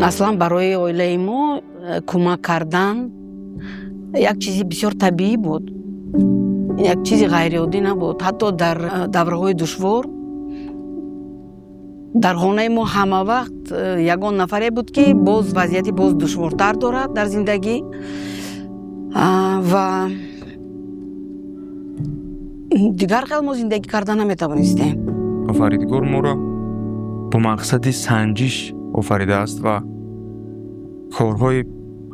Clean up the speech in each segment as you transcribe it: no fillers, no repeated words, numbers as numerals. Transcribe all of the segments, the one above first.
Аслан барои оилаи мо кӯмак кардан як чизи бисёр табиӣ буд, як чизи ғайриоддӣ набуд. Ҳатто дар давраҳои душвор дар хонаи мо ҳама вақт ягон нафаре буд, ки боз вазъияти боз душвортар дорад дар зиндагӣ, ва дигар хел мо зиндагӣ карда наметавонистем. Офаридгор моро бо мақсади санҷиш офаридааст ва корҳои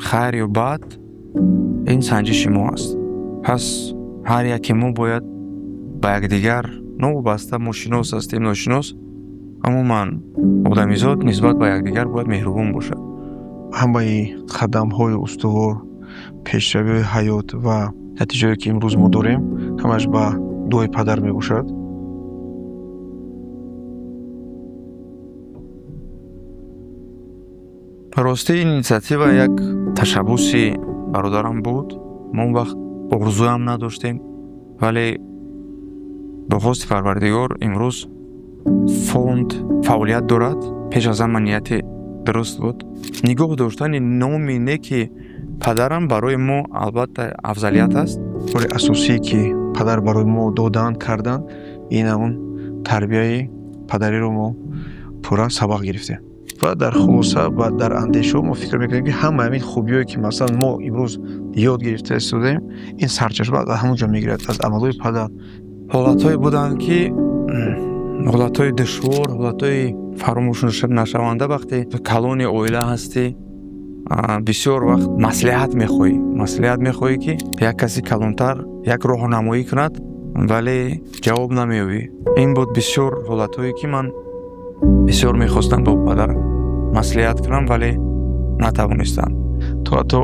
хайр ё бад ин санҷиши мо аст. Пас ҳар яке мо бояд ба якдигар, новобаста мо шинос ҳастем, ношинос, умуман одамизод нисбат ба якдигар бояд меҳрубон бошад. Ҳамаи қадамҳои устувор, пешравии ҳаёт ва натиҷае, ки имрӯз мо дорем, ҳамаш ба дуои падар мебошад. Рости, ин инициатива як ташаббуси бародарам буд. Мо он вақт орзуам надоштем, вале бо хости Парвардигор имрӯз фонд фаъолият дорад. Пеш аз ҳама нияти дуруст буд. Нигоҳ доштани номи неки падарам барои мо албатта афзалият аст. Кори асосие, ки падар барои мо доданд, карданд, ин ҳамон тарбияи падариро мо пурра сабақ гирифтем. Ва дар хулоса ва дар андешаҳо мо фикр мекунем, ки ҳама ҳамин хубиҳое, ки масалан мо имрӯз ёд гирифта истодаем, ин сарчашма аз ҳамон ҷо мегирад, аз амалҳои падар. Ҳолатҳое буданд, ки ҳолатҳои душвор, ҳолатҳои фаромӯшнашаванда. Вақте калони оила ҳастӣ, бисёр вақт маслиҳат мехоҳӣ, маслиҳат мехоҳӣ, ки як каси калонтар як роҳнамоӣ кунад, вале ҷавоб намеёбӣ. Ин буд бисёр ҳолатҳое, ки ман бисёр мехостам бо падар маслиҳат кунам, вале натавонистам. То ҳатто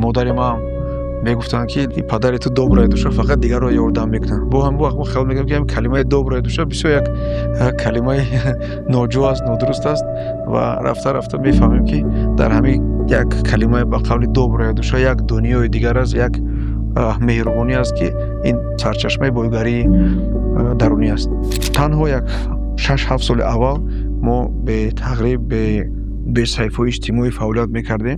модари ман мегуфтанд, ки падари ту добрая душа, фақат дигарро ёрдам мекунад. Бо ҳам вақт мо хаёл мекардем, ки ҳамин калимаи добрая душа бисёр як калимаи ноҷо аст, нодуруст аст, ва рафта рафта мефаҳмем, ки дар ҳамин як калимаи ба қавли добрая душа як дунёи дигар аст, як меҳрубонӣ аст, ки ин сарчашмаи бойгарии дарунӣ аст. Танҳо як 6-7 соли аввал мо бетағриб, бе саҳифаҳои иҷтимоӣ фаъолият мекардем.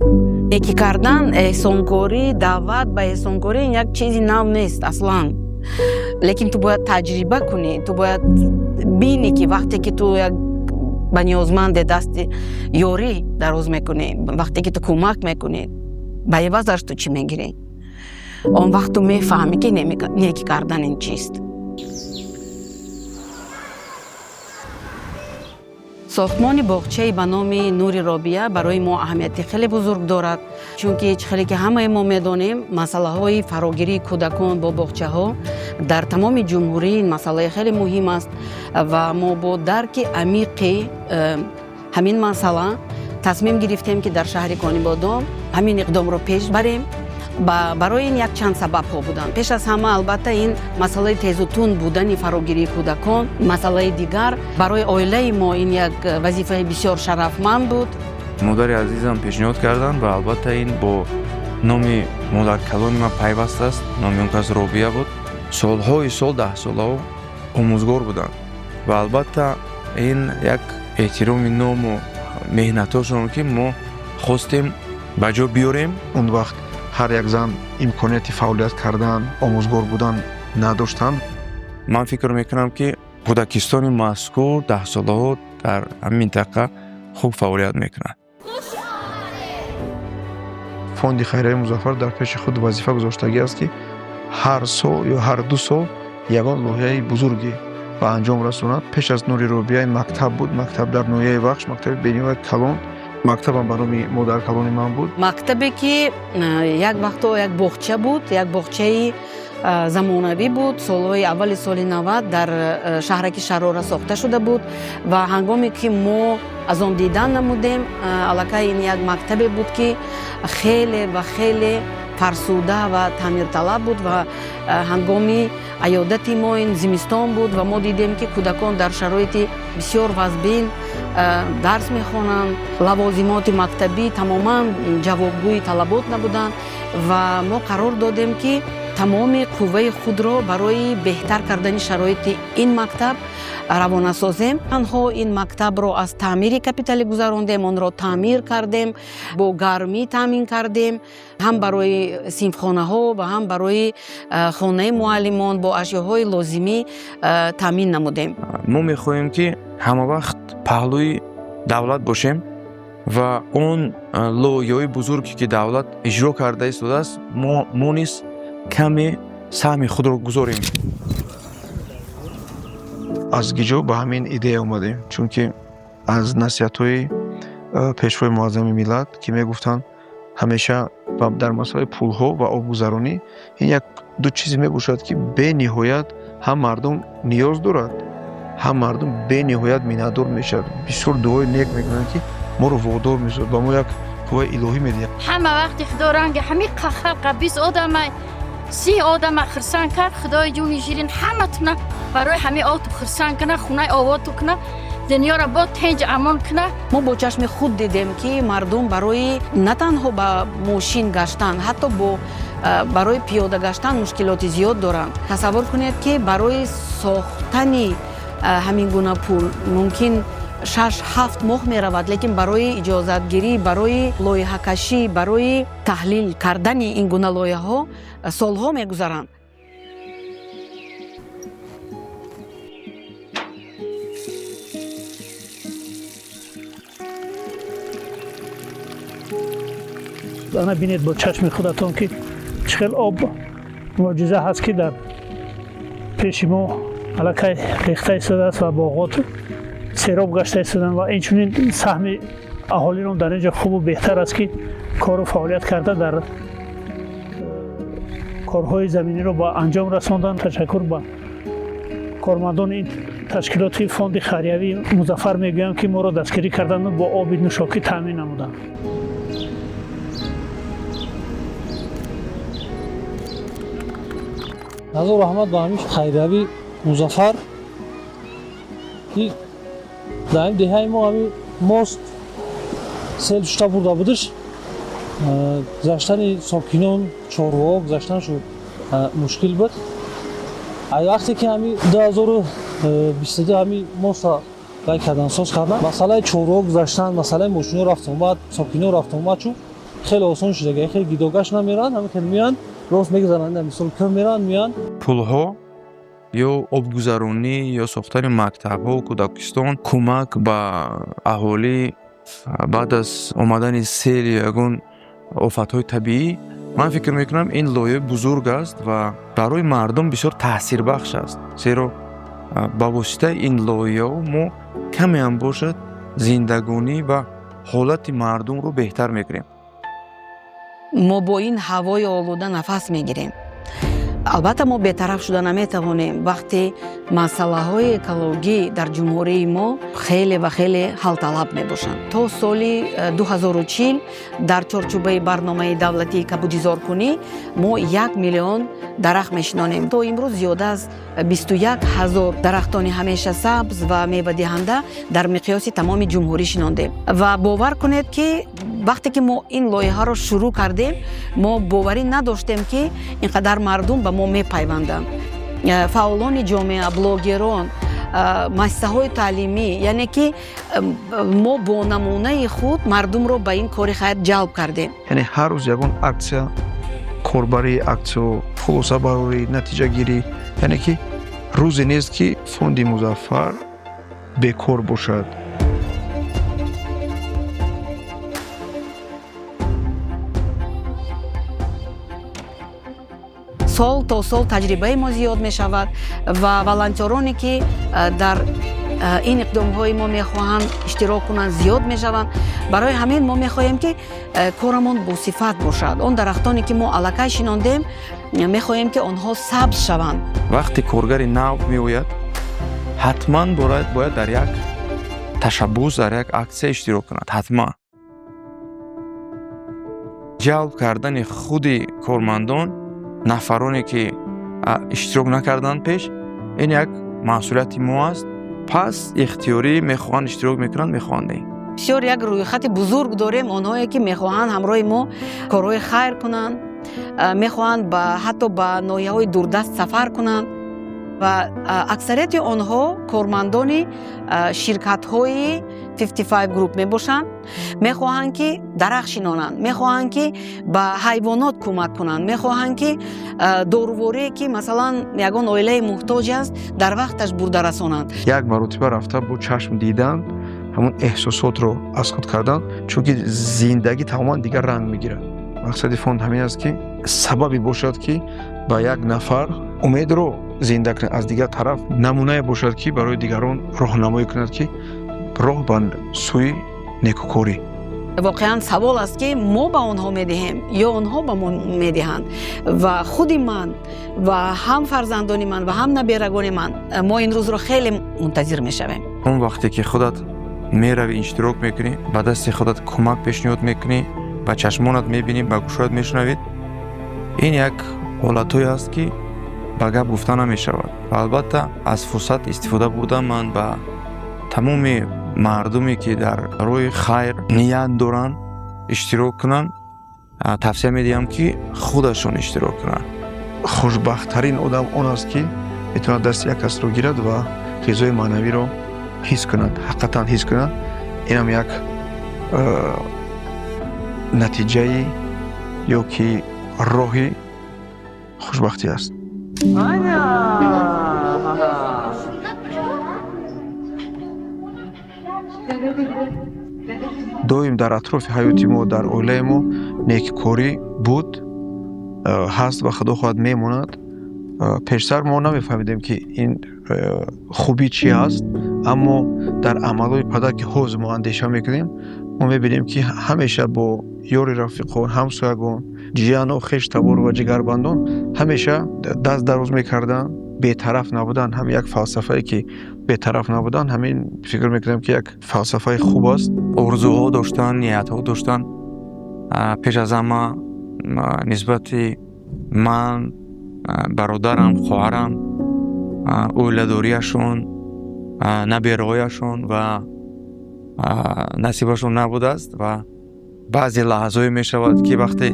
Некӣ кардан, эҳсонкорӣ, даъват ба эҳсонкорӣ як чизи нав нест аслан, лекин ту бояд таҷриба кунӣ, ту бояд бинӣ, ки вақте ки ту як ба ниёзманде дасти ёрӣ дароз мекунӣ, вақте ки ту кӯмак мекунӣ, ба ивазаш ту чӣ мегирӣ. Он вақт ту мефаҳмӣ, ки некӣ кардан ин чист. Сохтмони боғчаи ба номи Нури Робия барои мо аҳамияти хеле бузург дорад, чунки чӣ хеле ки ҳамаи мо медонем, масъалаҳои фарогирии кӯдакон бо боғчаҳо дар тамоми ҷумҳурӣ ин масъалаи хеле муҳим аст ва мо бо дарки амиқи ҳамин масъала тасмим гирифтем, ки дар шаҳри Конибодом ҳамин иқдомро пеш барем. Барои ин якчанд сабабҳо буданд. Пеш аз ҳама, албатта, ин масъалаи тезу тунд будани фарогирии кӯдакон. Масъалаи дигар, барои оилаи мо ин як вазифаи бисёр шарафманд буд. Модари азизам пешниҳод карданд ва албатта ин бо номи модаркалони ман пайваст аст. Номи он кас Робия буд. Солҳои сол, даҳсолаҳо омӯзгор буданд ва албатта ин як эҳтироми ному меҳнатҳошон, ки мо хостем ба ҷо биёрем. Он вақт ҳар як зан имконияти фаъолият кардан, омӯзгор будан надоштанд. Ман фикр мекунам, ки кӯдакистони мазкур даҳсолаҳо дар ҳамин минтақа хуб фаъолият мекунад. Фонди хайрияи Музаффар дар пеши худ вазифа гузоштагӣ аст, ки ҳар сол ё ҳар 2 сол ягон лоиҳаи бузурге ба анҷом расонад. Пеш аз Нури Робия мактаб буд, мактаб дар ноҳияи Вахш, мактаби бениҳоят калон. Мактабам ба номи модаркалони ман буд. Мактабе, ки як вақто як боғча буд, як боғчаи замонавӣ буд. Солҳои аввали соли 90 дар шаҳраки Шарора сохта шуда буд ва ҳангоме ки мо аз он дидан намудем, аллакай ин як мактабе буд, ки хеле ва хеле фарсуда ва таъмирталаб буд. Ва ҳангоми аёдати мо ин зимистон буд ва мо дидем, ки кӯдакон дар шароити бисёр вазбин дарс мехонанд, лавозимоти мактабӣ тамоман ҷавобгӯи талабот набуданд ва мо қарор додем, ки Тамоми қувваи худро барои беҳтар кардани шароити ин мактаб равона созем. Танҳо ин мактабро аз таъмири капиталӣ гузарондем, онро таъмир кардем, бо гармӣ таъмин кардем, ҳам барои синфхонаҳо ва ҳам барои хонаи муаллимон бо ашёҳои лозимӣ таъмин намудем. Мо мехоҳем, ки ҳама вақт паҳлӯи давлат бошем ва он лоиҳаҳои бузурге, ки давлат иҷро карда истодааст, мо низ каме саҳми худро гузорем. Аз гиҷо ба ҳамин идея омадем, чунки аз насиҳатҳои пешвои муаззами миллат, ки мегуфтанд ҳамеша дар масъалаи пулҳо ва обгузаронӣ ин як ду чизе мебошад, ки бениҳоят ҳам мардум ниёз дорад, ҳам мардум бениҳоят миннатдор мешавад. Бисёр дуои нек мекунанд, ки моро водор месозад, ба мо як қувваи илоҳӣ медиҳад. Ҳама вақти худо ранги ҳамин халқа 20 одама, 30 одама хурсанд кард. Худои ҷони ширин ҳаматона барои ҳамин оту хурсанд кана, хонаи овоту кана, дунёро бо тинҷ амон кана. Мо бо чашми худ дидем, ки мардум барои на танҳо ба мошин гаштан, ҳатто барои пиёда гаштан мушкилоти зиёд доранд. Тасаввур кунед, ки барои сохтани ҳамин гуна пул мумкин 6-7 моҳ меравад, лекин барои иҷозатгирӣ, барои лоиҳакашӣ, барои таҳлил кардани ин гуна лоиҳаҳо солҳо мегузаранд. Ана бинед бо чашми худатон, ки чӣ хел об мӯъҷиза ҳаст, ки дар пеши мо аллакай рехта истодааст ва боғот сероб гашта истоданд ва инчунин саҳми аҳолиро дар ин ҷо хубу беҳтар аст, ки кору фаъолият карда дар корҳои заминиро ба анҷом расонданд. Ташаккур ба кормандони ин ташкилоти фонди хайриявии Музаффар мегӯям, ки моро дастгирӣ карданду бо оби нӯшокӣ таъмин намуданд. Ҳазор раҳмат ба ҳамин хайриявии Музаффар, ки дар ин деҳаи мо ҳамин мост сел шута бурда будиш, гузаштани сокинон, чорвоҳо гузаштаншон мушкил буд. Аз вақте ки ҳамин 2022 ҳамин моста рай кардан, соз кардан, масъалаи чорвоҳо гузаштан, масъалаи мошино рафтуомад, сокино рафтуомад чун хеле осон шуда, хеле гидогашт намеранд, ҳамин хел меянд, рост мегузаранд, мисол кӯ меранд, меянд. Пулҳо ё обгузаронӣ ё сохтани мактабҳо, кӯдакистон, кӯмак ба аҳолӣ баъд аз омадани сел ё ягон офатҳои табиӣ, ман фикр мекунам, ин лоиҳаи бузург аст ва барои мардум бисёр таъсирбахш аст, зеро ба воситаи ин лоиҳаҳо мо камеам бошад зиндагонӣ ва ҳолати мардумро беҳтар мекунем. Мо бо ин ҳавои олуда нафас мегирем. Албатта, мо бетараф шуда наметавонем, вақте масъалаҳои экологӣ дар ҷумҳурии мо хеле ва хеле ҳалталаб мебошанд. То соли 2040 дар чорчӯбаи барномаи давлатии кабудизоркунӣ мо 1 миллион дарахт мешинонем. То имрӯз зиёда аз 21 ҳазор дарахтони ҳамеша сабз ва мевадиҳанда дар миқёси тамоми ҷумҳурӣ шинондем. Ва бовар кунед, ки вақте ки мо ин лоиҳаро шурӯъ кардем, мо боварӣ надоштем, ки ин қадар мардум ба мо мепайванданд. Фаъолони ҷомеа, блогерон, муассисаҳои таълимӣ, яъне ки мо бо намунаи худ мардумро ба ин кори хайр ҷалб кардем. Яъне ҳар рӯз ягон аксия, корбарии аксиё, хулосабарорӣ, натиҷагирӣ, яъне ки рӯзе нест, ки фонди Музаффар бекор бошад. Сол то сол таҷрибаи мо зиёд мешавад ва волонтёроне, ки дар ин иқдомҳои мо мехоҳанд иштирок кунанд, зиёд мешаванд. Барои ҳамин мо мехоҳем, ки корамон босифат бошад. Он дарахтоне, ки мо аллакай шинондем, мехоҳем, ки онҳо сабз шаванд. Вақте коргари нав меояд, ҳатман бояд дар як ташаббус, дар як аксия иштирок кунад. Ҳатман ҷалб кардани худи кормандон, нафароне, ки иштирок накарданд пеш, ин як масъулияти мо аст. Пас ихтиёрӣ мехоҳанд иштирок мекунанд, мехоҳанд не. Бисёр як рӯйхати бузург дорем, онҳое, ки мехоҳанд ҳамроҳи мо корҳои хайр кунанд. Мехоҳанд ҳатто ба ноҳияҳои дурдаст сафар кунанд ва аксарияти онҳо кормандони ширкатҳои 55 Group мебошанд. Мехоҳанд, ки дарахт шинонанд, мехоҳанд, ки ба ҳайвонот кӯмак кунанд, мехоҳанд, ки доруворие, ки масалан ягон оилаи муҳтоҷ аст, дар вақташ бурда расонанд. Як маротиба рафта бо чашм дидан, ҳамон эҳсосотро аз худ кардан, чунки зиндагӣ тамоман дигар ранг мегирад. Мақсади фонд ҳамин аст, ки сабабе бошад, ки ба як нафар умедро зинда кунад, аз дигар тараф намунае бошад, ки барои дигарон роҳнамоӣ кунад, ки роҳ ба сӯи некукорӣ. Воқеан, савол аст, ки мо ба онҳо медиҳем ё онҳо ба мо медиҳанд. Ва худи ман ва ҳам фарзандони ман ва ҳам наберагони ман, мо ин рӯзро хеле мунтазир мешавем. Он вақте ки худат меравӣ, иштирок мекунӣ, ба дасти худат кӯмак пешниҳод мекунӣ, ба чашмонат мебинӣ, ба гӯшоят мешунавӣ, ин як ҳолатҳое аст, ки ба гап гуфта намешавад. Ва албатта, аз фурсат истифода бурда, ман ба тамоми мардуме, ки дар роҳи хайр ният доранд иштирок кунанд, тавсия медиҳам, ки худашон иштирок кунанд. Хушбахттарин одам он аст, ки метавонад дасти як касро гирад ва ғизои маънавиро ҳис кунад, ҳақиқатан ҳис кунад. Инам як натиҷаи ё ки роҳи хушбахтӣ аст. Доим дар атрофи ҳаёти мо, дар оилаи мо неккорӣ буд, ҳаст ва худо хоҳад мемонад. Пештар мо намефаҳмидем, ки ин хубӣ чӣ ҳаст, аммо дар амалҳои падар, ки ҳозир мо андеша мекунем, мо мебинем, ки ҳамеша бо ёри рафиқон, ҳамсоягон, ҷияну хештабор ва ҷигарбандон ҳамеша даст дароз мекарданд, бетараф набудан. Ҳам як фалсафае, ки бетараф набудан, ҳамин фикр мекунам, ки як фалсафаи хуб аст. Орзуҳо доштан, ниятҳо доштан, пеш аз ҳама нисбати ман, бародарам, хоҳарам, оиладориашон, набераҳояшон ва насибашон набудааст. Ва баъзе лаҳзаҳое мешавад, ки вақте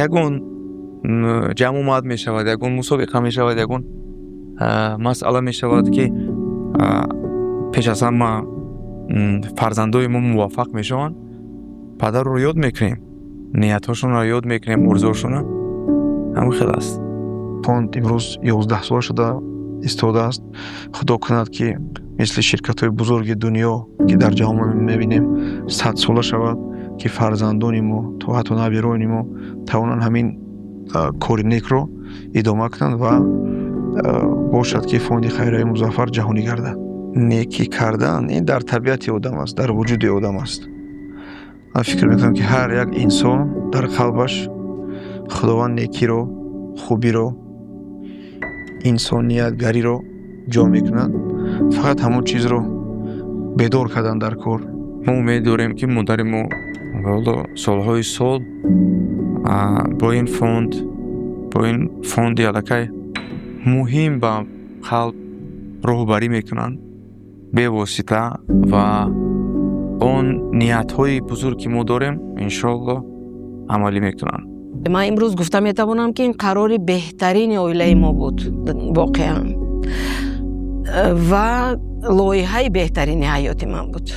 ягон ҷамъомад мешавад, ягон мусобиқа мешавад, ягон масъала мешавад, ки пеш аз ҳама фарзандои мо муваффақ мешаванд, падарро ёд мекунем, ниятҳошонро ёд мекунем, орзуҳошонро. Ҳамин хел аст. Фонд имрӯз 11 сола шуда истодааст. Худо кунад, ки мисли ширкатҳои бузурги дунё, ки дар ҷаҳон мебинем, 100-сола шавад, ки фарзандони мо то ҳатто наберони мо тавонанд ҳамин кори некро идома кунанд ва бошад, ки фонди хайрияи Музаффар ҷаҳонӣ гардад. Некӣ кардан ин дар табиати одам аст, дар вуҷуди одам аст. Ман фикр мекунам, ки ҳар як инсон дар қалбаш Худованд некиро, хубиро, инсониятгариро ҷо мекунад. Фақат ҳамон чизро бедор кардан дар кор. Мо умед дорем, ки модари мо ҳоло солҳои сол бо ин фонд, бо ин фонди аллакай муҳим ба қалб роҳбарӣ мекунанд бевосита ва он ниятҳои бузург, ки мо дорем, иншоалло, амалӣ мекунанд. Ман имрӯз гуфта метавонам, ки ин қарори беҳтарини оилаи мо буд воқеан ва лоиҳаи беҳтарини ҳаёти ман буд.